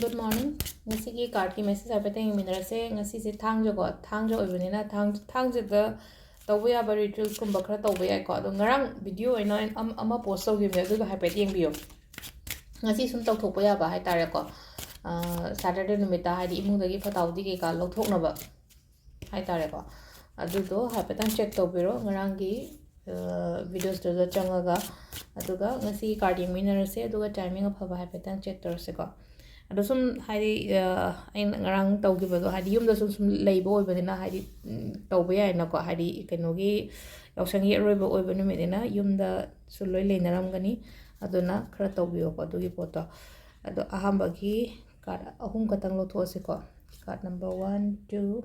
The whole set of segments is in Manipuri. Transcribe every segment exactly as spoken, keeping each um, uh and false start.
Good morning. ꯉꯁꯤꯒꯤ cardꯀꯤ message ꯍꯥꯏꯐꯦꯠꯇꯪ ꯌꯦꯡꯃꯤꯟꯅꯔꯁꯦ꯫ ꯉꯁꯤꯁꯦ ꯊꯥꯡꯖꯀꯣ, ꯊꯥꯡꯖ ꯑꯣꯏꯕꯅꯤꯅ ꯊꯥꯡ-, ꯊꯥꯡꯖꯗ ꯇꯧꯕ ꯌꯥꯕ ritualsꯀꯨꯝꯕ ꯈꯔ ꯇꯧꯕ ꯌꯥꯏꯀꯣ꯫ ꯑꯗꯣ ꯉꯔꯥꯡ video ꯑꯣꯏꯅ ꯑꯩꯅ ꯑꯝ-, ꯑꯃ post ꯇꯧꯈꯤꯕꯅꯦ, ꯑꯗꯨꯗꯣ ꯍꯥꯏꯐꯦꯠ ꯌꯦꯡꯕꯤꯌꯨ꯫ ꯉꯁꯤ ꯁꯨꯝ ꯇꯧꯊꯣꯛꯄ ꯌꯥꯕ ꯍꯥꯏꯇꯥꯔꯦꯀꯣ꯫ ꯑ, Saturday ꯅꯨꯃꯤꯠꯇ ꯍꯥꯏꯗꯤ ꯏꯃꯨꯡꯗꯒꯤ ꯐꯠꯇ ꯍꯥꯎꯊꯤ ꯀꯩꯀꯥ ꯂꯧꯊꯣꯛꯅꯕ ꯍꯥꯏꯇꯥꯔꯦꯀꯣ꯫ ꯑꯗꯨꯗꯣ ꯍꯥꯏꯐꯦꯠꯇꯪ check ꯇꯧꯕꯤꯔꯣ ꯉꯔꯥꯡꯒꯤ, ꯑ, videosꯇꯨꯗ ꯆꯪꯉꯒ꯫ ꯑꯗꯨꯒ ꯉꯁꯤ card ꯌꯦꯡꯃꯤꯟꯅꯔꯁꯦ, ꯑꯗꯨꯒ timing ꯑꯐꯕ ꯍꯥꯏꯐꯦꯠꯇꯪ check ꯇꯧꯔꯁꯦꯀꯣ꯫ ꯑꯗꯣ ꯁꯨꯝ ꯍꯥꯏꯗꯤ, ꯑ, ꯑꯩꯅ ꯉꯔꯥꯡ ꯇꯧꯈꯤꯕꯗꯣ ꯍꯥꯏꯗꯤ ꯌꯨꯝꯗ ꯁꯨꯝ, ꯁꯨꯝ ꯂꯩꯕ ꯑꯣꯏꯕꯅꯤꯅ ꯍꯥꯏꯗꯤ, ꯎꯝ, ꯇꯧꯕ ꯌꯥꯏꯅꯀꯣ꯫ ꯍꯥꯏꯗꯤ ꯀꯩꯅꯣꯒꯤ ꯌꯥꯎꯁꯪꯒꯤ ꯑꯔꯣꯏꯕ ꯑꯣꯏꯕ ꯅꯨꯃꯤꯠꯅꯤꯅ ꯌꯨꯝꯗꯁꯨ ꯂꯣꯏ ꯂꯩꯅꯔꯝꯒꯅꯤ꯫ ꯑꯗꯨꯅ ꯈꯔ ꯇꯧꯕꯤꯌꯣꯀꯣ ꯑꯗꯨꯒꯤ ꯄꯣꯠꯇꯣ꯫ ꯑꯗꯣ ꯑꯍꯥꯟꯕꯒꯤ card ꯑꯍꯨꯝ ꯈꯛꯇꯪ ꯂꯧꯊꯣꯛꯑꯁꯤꯀꯣ꯫ Card number one, two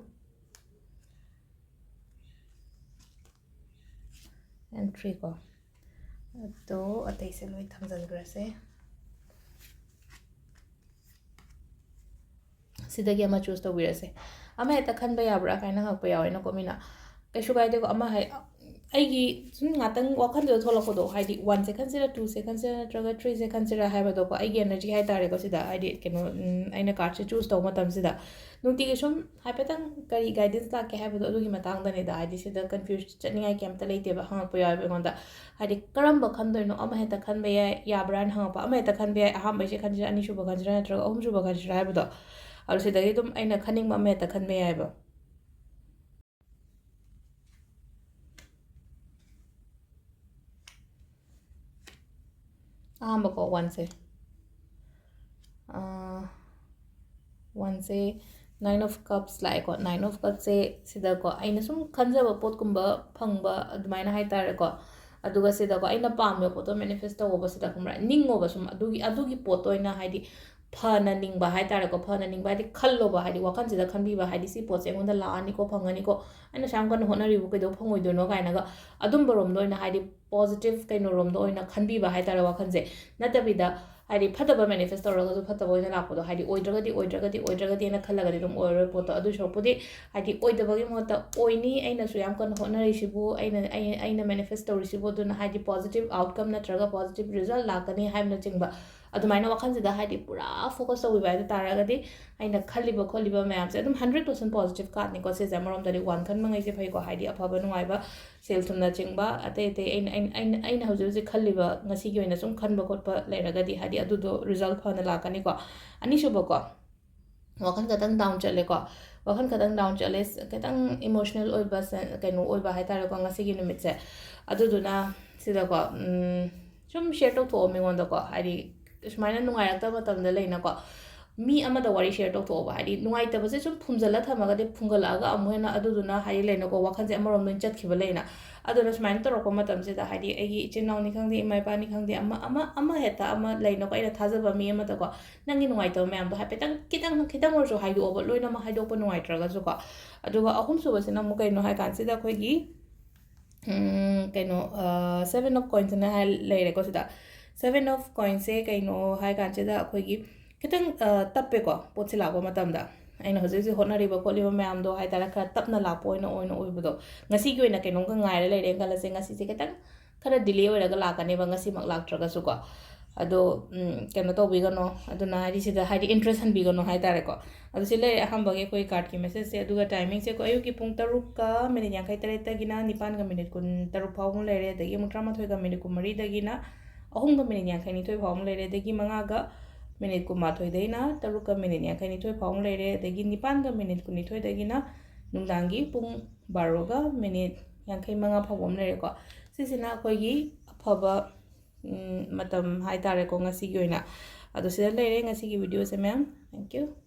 and three ꯀꯣ꯫ ꯑꯗꯣ ꯑꯇꯩꯁꯦ ꯂꯣꯏ ꯊꯝꯖꯤꯟꯈ꯭ꯔꯁꯦ꯫ ꯁꯤꯗꯒꯤ ꯑꯃ choose ꯇꯧꯕꯤꯔꯁꯦ꯫ ꯑꯃ ꯍꯦꯛꯇ ꯈꯟꯕ ꯌꯥꯕ꯭ꯔꯥ ꯀꯥꯏꯅ ꯍꯪꯉꯛꯄ ꯌꯥꯎꯋꯦꯅꯀꯣ ꯃꯤꯅ꯫ ꯀꯩꯁꯨ ꯀꯥꯏꯗꯦꯀꯣ, ꯑꯃ ꯍꯥꯏ-, ꯑꯩꯒꯤ ꯁꯨꯝ ꯉꯥꯛꯇꯪ ꯋꯥꯈꯜꯗꯨꯗ ꯊꯣꯛꯂꯛꯄꯗꯣ, ꯍꯥꯏꯗꯤ oneꯁꯦ ꯈꯟꯁꯤꯔꯥ, twoꯁꯦ ꯈꯟꯁꯤꯔꯥ ꯅꯠꯇ꯭ꯔꯒ threeꯁꯦ ꯈꯟꯁꯤꯔꯥ ꯍꯥꯏꯕꯗꯣꯀꯣ, ꯑꯩꯒꯤ energy ꯍꯥꯏꯇꯥꯔꯦꯀꯣ ꯁꯤꯗ, ꯍꯥꯏꯗꯤ ꯀꯩꯅꯣ, ꯎꯝ, ꯑꯩꯅ cardꯁꯦ choose ꯇꯧꯕ ꯃꯇꯝꯁꯤꯗ ꯅꯨꯡꯇꯤꯒꯤ ꯁꯨꯝ ꯍꯥꯏꯐꯦꯠꯇꯪ ꯀꯔꯤ guidance ꯂꯥꯛꯀꯦ ꯍꯥꯏꯕꯗꯣ ꯑꯗꯨꯒꯤ ꯃꯇꯥꯡꯗꯅꯤꯗ, ꯍꯥꯏꯗꯤ ꯁꯤꯗ confuse ꯆꯠꯅꯤꯡꯉꯥꯏ ꯀꯩꯝꯇ ꯂꯩꯇꯦꯕ꯫ ꯍꯪꯉꯛꯄ ꯌꯥꯎꯋꯦꯕ ꯑꯩꯉꯣꯟꯗ, ꯍꯥꯏꯗꯤ ꯀꯔꯝꯕ ꯈꯟꯗꯣꯏꯅꯣ, ꯑꯃ ꯍꯦꯛꯇ ꯈꯟꯕ ꯌꯥꯏ, ꯌꯥꯕ꯭ꯔꯥꯅ ꯍꯪꯉꯛꯄ꯫ ꯑꯃ ꯍꯦꯛꯇ ꯈꯟꯕ ꯌꯥꯏ, ꯑꯍꯥꯟꯕꯩꯁꯦ ꯈꯟꯁꯤꯔꯥ, ꯑꯅꯤꯁꯨꯕ ꯈꯟꯁꯤꯔꯥ ꯅꯠꯇ꯭ꯔꯒ ꯑꯍꯨꯝꯁꯨꯕ ꯈꯟꯁꯤꯔꯥ ꯍꯥꯏꯕꯗꯣ꯫ ꯑꯗꯣ ꯁꯤꯗꯒꯤ ꯑꯗꯨꯝ ꯑꯩꯅ ꯈꯟꯅꯤꯡꯕ ꯑꯃ ꯍꯦꯛꯇ ꯈꯟꯕ ꯌꯥꯏꯑꯕ꯫ ꯑꯍꯥꯟꯕꯀꯣ, oneꯁꯦ꯫ ꯑꯥ, oneꯁꯦ Nine of Cups ꯂꯥꯛꯑꯦꯀꯣ꯫ Nine of Cupꯁꯦ ꯁꯤꯗꯀꯣ, ꯑꯩꯅ ꯁꯨꯝ ꯈꯟꯖꯕ ꯄꯣꯠꯀꯨꯝꯕ ꯐꯪꯕ ꯑꯗꯨꯃꯥꯏꯅ ꯍꯥꯏꯇꯥꯔꯦꯀꯣ꯫ ꯑꯗꯨꯒ ꯁꯤꯗꯀꯣ, ꯑꯩꯅ ꯄꯥꯝꯃꯤꯕ ꯄꯣꯠꯇꯣ manifest ꯇꯧꯕꯁꯤꯗ, ꯈꯪꯕ꯭ꯔꯥ, ꯅꯤꯡꯉꯣꯕ ꯁꯨꯝ ꯑꯗꯨꯒꯤ, ꯑꯗꯨꯒꯤ ꯄꯣꯠꯇꯣ ꯑꯣꯏꯅ, ꯍꯥꯏꯗꯤ, ꯐꯅ ꯅꯤꯡꯕ ꯍꯥꯏꯇꯥꯔꯦꯀꯣ꯫ ꯐꯅ ꯅꯤꯡꯕ ꯍꯥꯏꯗꯤ ꯈꯜꯂꯣꯕ, ꯍꯥꯏꯗꯤ ꯋꯥꯈꯜꯁꯤꯗ ꯈꯟꯕꯤꯕ, ꯍꯥꯏꯗꯤ ꯁꯤ ꯄꯣꯠꯁꯦ ꯑꯩꯉꯣꯟꯗ ꯂꯥꯛꯑꯅꯤꯀꯣ, ꯐꯪꯉꯅꯤꯀꯣ, ꯑꯩꯅ ꯑꯁꯨꯛ ꯌꯥꯝ ꯀꯟꯅ ꯍꯣꯠꯅꯔꯤꯕ ꯀꯩꯗꯧ ꯐꯪꯉꯣꯏꯗꯣꯏꯅꯣ ꯀꯥꯏꯅꯒ ꯑꯗꯨꯝꯕ ꯔꯣꯝꯗ ꯑꯣꯏꯅ, ꯍꯥꯏꯗꯤ positive ꯀꯩꯅꯣꯔꯣꯝꯗ ꯑꯣꯏꯅ ꯈꯟꯕꯤꯕ ꯍꯥꯏꯇꯥꯔꯦ ꯋꯥꯈꯜꯁꯦ꯫ ꯅꯠꯇꯕꯤꯗ, ꯍꯥꯏꯗꯤ ꯐꯠꯇꯕ manifest ꯇꯧꯔꯒꯁꯨ ꯐꯠꯇꯕ ꯑꯣꯏꯅ ꯂꯥꯛꯄꯗꯣ, ꯍꯥꯏꯗꯤ ꯑꯣꯏꯗ꯭ꯔꯒꯗꯤ, ꯑꯣꯏꯗ꯭ꯔꯒꯗꯤ, ꯑꯣꯏꯗ꯭ꯔꯒꯗꯤꯅ ꯈꯜꯂꯒꯗꯤ ꯑꯗꯨꯝ ꯑꯣꯏꯔꯔꯣꯏ ꯄꯣꯠꯇꯣ꯫ ꯑꯗꯨ ꯁꯔꯨꯛꯄꯨꯗꯤ, ꯍꯥꯏꯗꯤ ꯑꯣꯏꯗꯕꯒꯤ ꯃꯍꯨꯠꯇ ꯑꯣꯏꯅꯤ, ꯑꯩꯅꯁꯨ ꯌꯥꯝ ꯀꯟꯅ ꯍꯣꯠꯅꯔꯤꯁꯤꯕꯨ, ꯑꯩꯅ, ꯑꯩ-, ꯑꯩꯅ manifest ꯇꯧꯔꯤꯁꯤꯕꯨ, ꯑꯗꯨꯅ ꯍꯥꯏꯗꯤ positive outcome ꯅꯠꯇ꯭ꯔꯒ positive result ꯂꯥꯛꯀꯅꯤ ꯍꯥꯏꯕꯅꯆꯤꯡꯕ ꯑꯗꯨꯃꯥꯏꯅ ꯋꯥꯈꯜꯁꯤꯗ ꯍꯥꯏꯗꯤ ꯄꯨꯔꯥ focus ꯇꯧꯕꯤꯕ ꯍꯥꯏꯕ ꯇꯥꯔꯒꯗꯤ, ꯑꯩꯅ ꯈꯜꯂꯤꯕ ꯈꯣꯠꯂꯤꯕ ꯃꯌꯥꯝꯁꯦ ꯑꯗꯨꯝ hundred percent positive cardꯅꯤꯀꯣ꯫ ꯁꯤꯁꯦ ꯑꯃꯔꯣꯝꯗꯗꯤ one ꯈꯟꯕꯉꯩꯁꯦ ꯐꯩꯀꯣ, ꯍꯥꯏꯗꯤ ꯑꯐꯕ ꯅꯨꯡꯉꯥꯏꯕ, ꯁꯦꯜ ꯊꯨꯝꯅ ꯆꯤꯡꯕ, ꯑꯇꯩ ꯑꯇꯩ ꯑꯩꯅ, ꯑꯩꯅ, ꯑꯩꯅ, ꯑꯩꯅ ꯍꯧꯖꯤꯛ ꯍꯧꯖꯤꯛ ꯈꯜꯂꯤꯕ, ꯉꯁꯤꯒꯤ ꯑꯣꯏꯅ ꯁꯨꯝ ꯈꯟꯕ ꯈꯣꯠꯄ ꯂꯩꯔꯒꯗꯤ ꯍꯥꯏꯗꯤ ꯑꯗꯨꯗꯣ result ꯐꯅ ꯂꯥꯛꯀꯅꯤꯀꯣ꯫ ꯑꯅꯤꯁꯨꯕꯀꯣ, ꯋꯥꯈꯜ ꯈꯇꯪ down ꯆꯠꯂꯦꯀꯣ꯫ ꯋꯥꯈꯜ ꯈꯇꯪ down ꯆꯠꯂꯦ, ꯈꯤꯇꯪ emotional ꯑꯣꯏꯕ ꯁꯦ-, ꯀꯩꯅꯣ ꯑꯣꯏꯕ ꯍꯥꯏꯇꯥꯔꯦꯀꯣ, ꯉꯁꯤꯒꯤ ꯅꯨꯃꯤꯠꯁꯦ꯫ ꯑꯗꯨꯗꯨꯅ ꯁꯤꯗꯀꯣ, ꯎꯝ, ꯁꯨꯝ share ꯇꯧꯊꯣꯛꯑꯣ ꯃꯤꯉꯣꯟꯗꯀꯣ, ꯍꯥꯏꯗꯤ ꯁꯨꯃꯥꯏꯅ ꯅꯨꯡꯉꯥꯏꯔꯛꯇꯕ ꯃꯇꯝꯗ ꯂꯩꯅꯀꯣ, ꯃꯤ ꯑꯃꯗ ꯋꯥꯔꯤ share ꯇꯧꯊꯣꯛꯑꯣꯕ꯫ ꯍꯥꯏꯗꯤ ꯅꯨꯡꯉꯥꯏꯇꯕꯁꯦ ꯁꯨꯝ ꯐꯨꯝꯖꯜꯂ ꯊꯝꯃꯒꯗꯤ ꯐꯨꯝꯒꯠꯂꯛꯑꯒ ꯑꯃꯨꯛ ꯍꯦꯟꯅ ꯑꯗꯨꯗꯨꯅ ꯍꯥꯏꯗꯤ ꯂꯩꯅꯀꯣ, ꯋꯥꯈꯜꯁꯦ ꯑꯃꯔꯣꯝꯗ ꯑꯣꯏꯅ ꯆꯠꯈꯤꯕ ꯂꯩꯅ꯫ ꯑꯗꯨꯅ ꯁꯨꯃꯥꯏꯅ ꯇꯧꯔꯛꯄ ꯃꯇꯝꯁꯤꯗ ꯍꯥꯏꯗꯤ ꯑꯩꯒꯤ ꯏꯆꯤꯟ ꯏꯅꯥꯎꯅꯤ ꯈꯪꯗꯦ, ꯏꯃꯥ ꯏꯄꯥꯅꯤ ꯈꯪꯗꯦ, ꯑꯃ, ꯑꯃ, ꯑꯃ ꯍꯦꯛꯇ ꯑꯃ ꯂꯩꯅꯀꯣ, ꯑꯩꯅ ꯊꯥꯖꯕ ꯃꯤ ꯑꯃꯗꯀꯣ, ꯅꯪꯒꯤ ꯅꯨꯡꯉꯥꯏꯇꯕ ꯃꯌꯥꯝꯗꯣ ꯍꯥꯏꯐꯦꯠꯇꯪ ꯈꯤꯇꯪ, ꯈꯤꯇꯪ ꯑꯣꯏꯔꯁꯨ ꯍꯥꯏꯗꯣꯛꯑꯣꯕ, ꯂꯣꯏꯅꯃꯛ ꯍꯥꯏꯗꯣꯛꯄ ꯅꯨꯡꯉꯥꯏꯇ꯭ꯔꯒꯁꯨꯀꯣ꯫ ꯑꯗꯨꯒ ꯑꯍꯨꯝꯁꯨꯕꯁꯤꯅ ꯑꯃꯨꯛ ꯀꯩꯅꯣ ꯍꯥꯏ ꯀꯥꯟꯁꯤꯗ ꯑꯩꯈꯣꯏꯒꯤ, ꯎꯝ, ꯀꯩꯅꯣ, ꯑ, Seven of Coinsꯅ ꯍꯥꯏ ꯂꯩꯔꯦꯀꯣ ꯁꯤꯗ꯫ Seven of Coinsꯁꯦ ꯀꯩꯅꯣ ꯍꯥꯏ ꯀꯥꯟꯁꯤꯗ ꯑꯩꯈꯣꯏꯒꯤ ꯈꯤꯇꯪ, ꯑ, ꯇꯞꯄꯦꯀꯣ ꯄꯣꯠꯁꯦ ꯂꯥꯛꯄ ꯃꯇꯝꯗ꯫ ꯑꯩꯅ ꯍꯧꯖꯤꯛ ꯍꯧꯖꯤꯛ ꯍꯣꯠꯅꯔꯤꯕ ꯈꯣꯠꯂꯤꯕ ꯃꯌꯥꯝꯗꯣ ꯍꯥꯏ ꯇꯥꯔꯦ, ꯈꯔ ꯇꯞꯅ ꯂꯥꯛꯄ ꯑꯣꯏꯅ, ꯑꯣꯏꯅ ꯑꯣꯏꯕꯗꯣ꯫ ꯉꯁꯤꯒꯤ ꯑꯣꯏꯅ ꯀꯩꯅꯣꯝꯒ ꯉꯥꯏꯔ ꯂꯩꯔꯦꯅ ꯈꯜꯂꯁꯦ, ꯉꯁꯤꯁꯦ ꯈꯤꯇꯪ ꯈꯔ delay ꯑꯣꯏꯔꯒ ꯂꯥꯛꯀꯅꯦꯕ, ꯉꯁꯤꯃꯛ ꯂꯥꯛꯇ꯭ꯔꯒꯁꯨꯀꯣ꯫ ꯑꯗꯣ, ꯎꯝ, ꯀꯩꯅꯣ ꯇꯧꯕꯤꯒꯅꯣ, ꯑꯗꯨꯅ ꯍꯥꯏꯗꯤ ꯁꯤꯗ ꯍꯥꯏꯗꯤ interest ꯍꯟꯕꯤꯒꯅꯣ ꯍꯥꯏ ꯇꯥꯔꯦꯀꯣ꯫ ꯑꯗꯣ ꯁꯤ ꯂꯩꯔꯦ ꯑꯍꯥꯟꯕꯒꯤ ꯑꯩꯈꯣꯏ cardꯀꯤ messageꯁꯦ꯫ ꯑꯗꯨꯒ timingꯁꯦ ꯑꯩꯈꯣꯏ ꯑꯌꯨꯛꯀꯤ ꯄꯨꯡ ꯇꯔꯨꯛꯀ minute ꯌꯥꯡꯈꯩ ꯇꯔꯦꯠꯇꯒꯤꯅ ꯅꯤꯄꯥꯟꯒ minute ꯀꯨꯟ ꯇꯔꯨꯛ ꯐꯥꯎꯕ ꯑꯃ ꯂꯩꯔꯦ, ꯑꯗꯒꯤ ꯑꯃꯨꯛ ꯇꯔꯥꯃꯥꯊꯣꯏꯒ minute ꯀꯨꯟ ꯃꯔꯤꯗꯒꯤꯅ ꯑꯍꯨꯝꯒ minute ꯌꯥꯡꯈꯩ ꯅꯤꯊꯣꯏ ꯐꯥꯎꯕ ꯑꯃ ꯂꯩꯔꯦ, ꯑꯗꯒꯤ ꯃꯉꯥꯒ minute ꯀꯨꯟꯃꯥꯊꯣꯏꯗꯩꯅ ꯇꯔꯨꯛꯀ minute ꯌꯥꯡꯈꯩ ꯅꯤꯊꯣꯏ ꯐꯥꯎꯕ ꯑꯃ ꯂꯩꯔꯦ, ꯑꯗꯒꯤ ꯅꯤꯄꯥꯟꯒ minute ꯀꯨꯟꯅꯤꯊꯣꯏꯗꯒꯤꯅ ꯅꯨꯡꯗꯥꯡꯒꯤ ꯄꯨꯡ ꯕꯥꯔꯣꯒ minute ꯌꯥꯡꯈꯩ ꯃꯉꯥ ꯐꯥꯎꯕ ꯑꯃ ꯂꯩꯔꯦꯀꯣ꯫ ꯁꯤꯁꯤꯅ ꯑꯩꯈꯣꯏꯒꯤ ꯑꯐꯕ, ꯎꯝ, ꯃꯇꯝ ꯍꯥꯏ ꯇꯥꯔꯦꯀꯣ ꯉꯁꯤꯒꯤ ꯑꯣꯏꯅ꯫ ꯑꯗꯣ ꯁꯤꯗ ꯂꯩꯔꯦ ꯉꯁꯤꯒꯤ videoꯁꯦ ꯃꯌꯥꯝ꯫ Thank you꯫